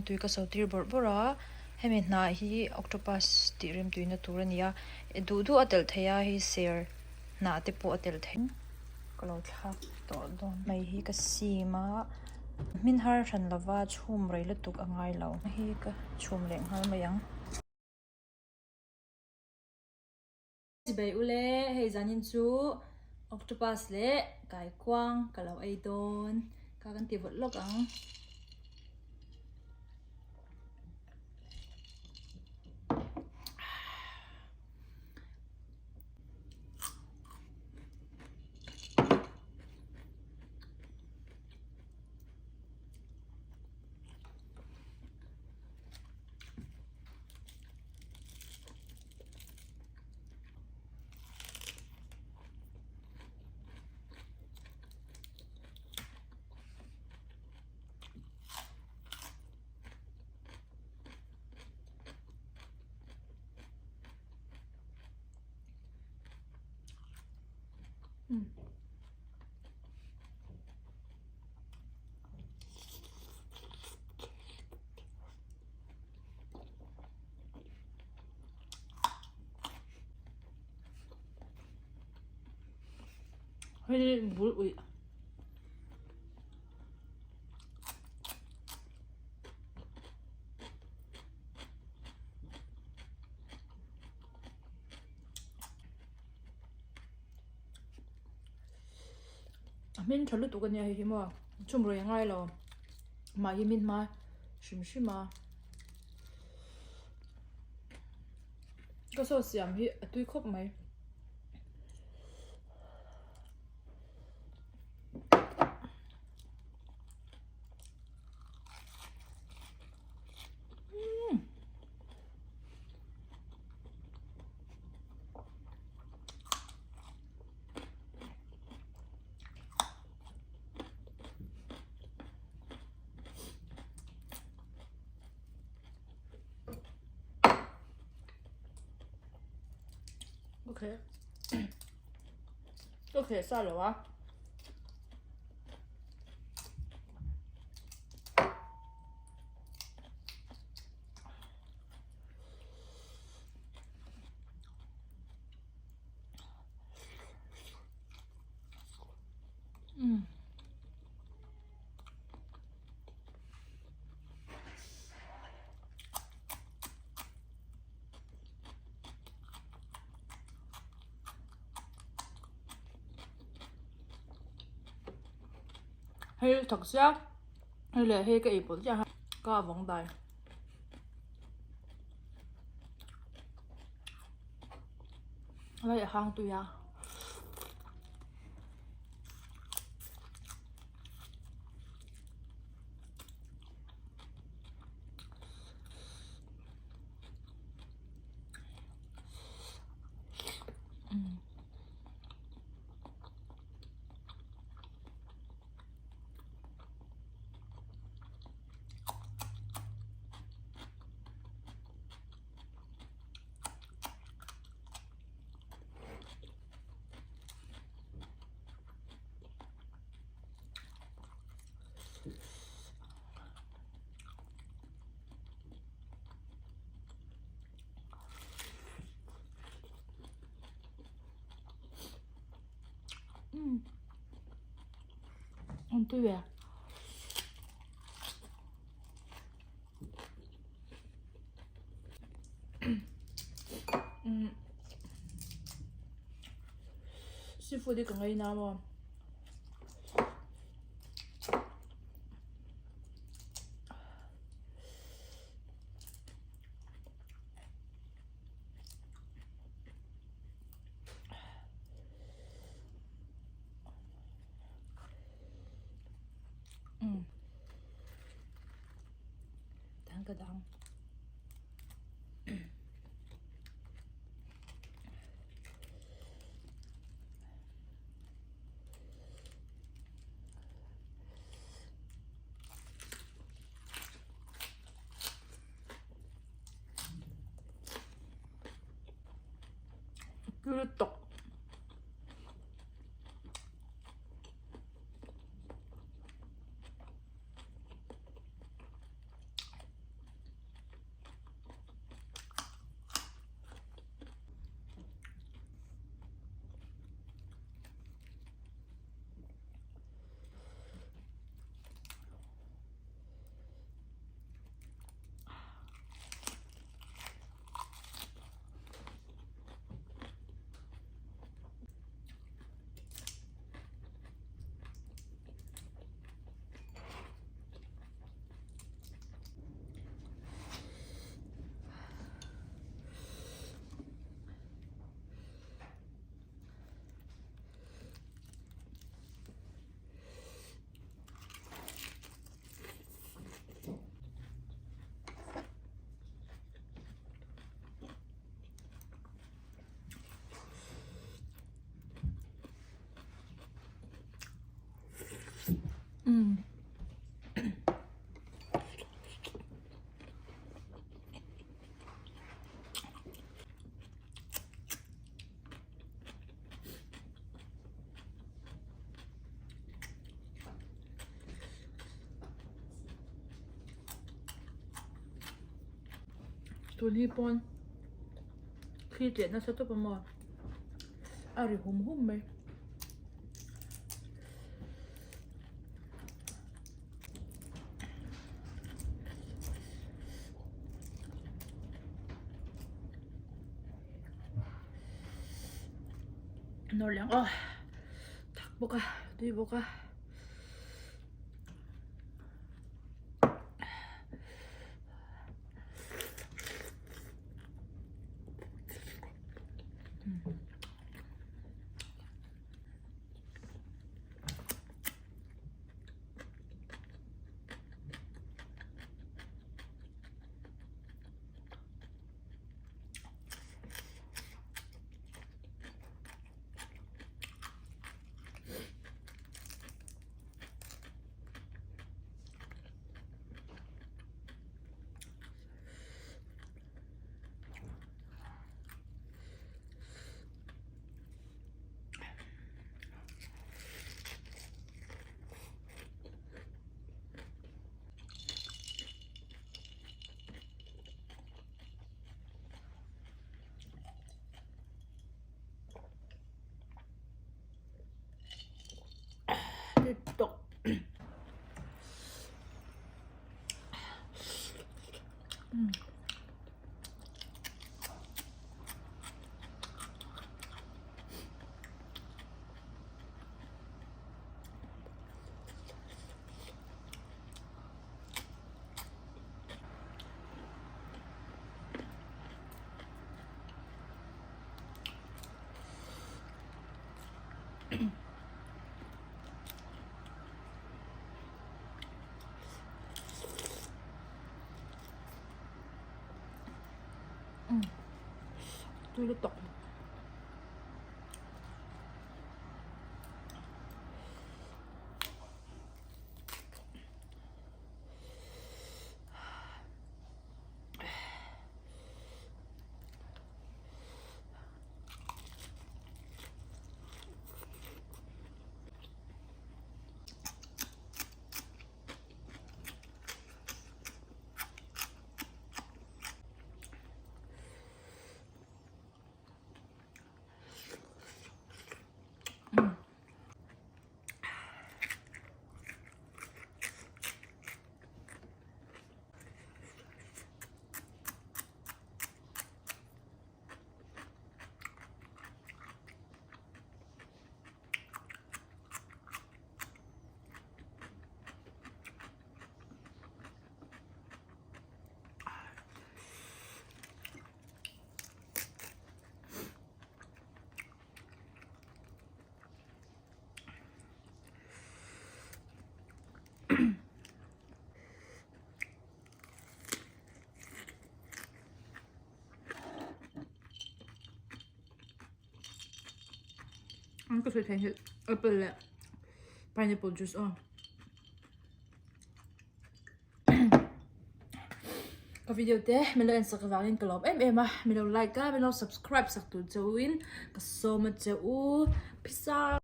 tui ka so tir bawrh bawrh a hemi hnah hi octopus tih rem tuina tur a ni a duh duh a telh theih a hei ser hnah te pawh a telh theih ka lo thlak tawh dawn mai hi ka sim a hmin har hran lova chhum rei lutuk a ngai lo hi ka chhum leh nghal mai ang. Chibai ule, hei zanin chu octopus leh kaikuang ka lo ei dawn ka kan ti vawlh lawk ang. Hei bul uih. A hmin tha lutuk ania hei hi maw chhum rei a ngai lo mah hi min hma hrim hrim a ka sauce siam hi a tui khawp mai. Okay. Okay, sa lo a. Hei thak sia hei leh hei ka ei pawlh chiah a ka vawng dai. Lai a hang tui a. An tui ve. Seafood hi ka ngaina maw. Dang ka dang. Tui lutuk. Umm. Tun hi pawn thli tleh nasa tawp a maw a ri hum hum mai. Nawr leh ang aw thak bawk a tui bawk a. Tawk. Tui lutuk. An ka sawi thei hi apple leh pineapple juice aw. Ka video te min lo en sak avangin ka lawm em em a, min lo like a, min lo subscribe sak tur chauhin ka sawm a che u. Peace out.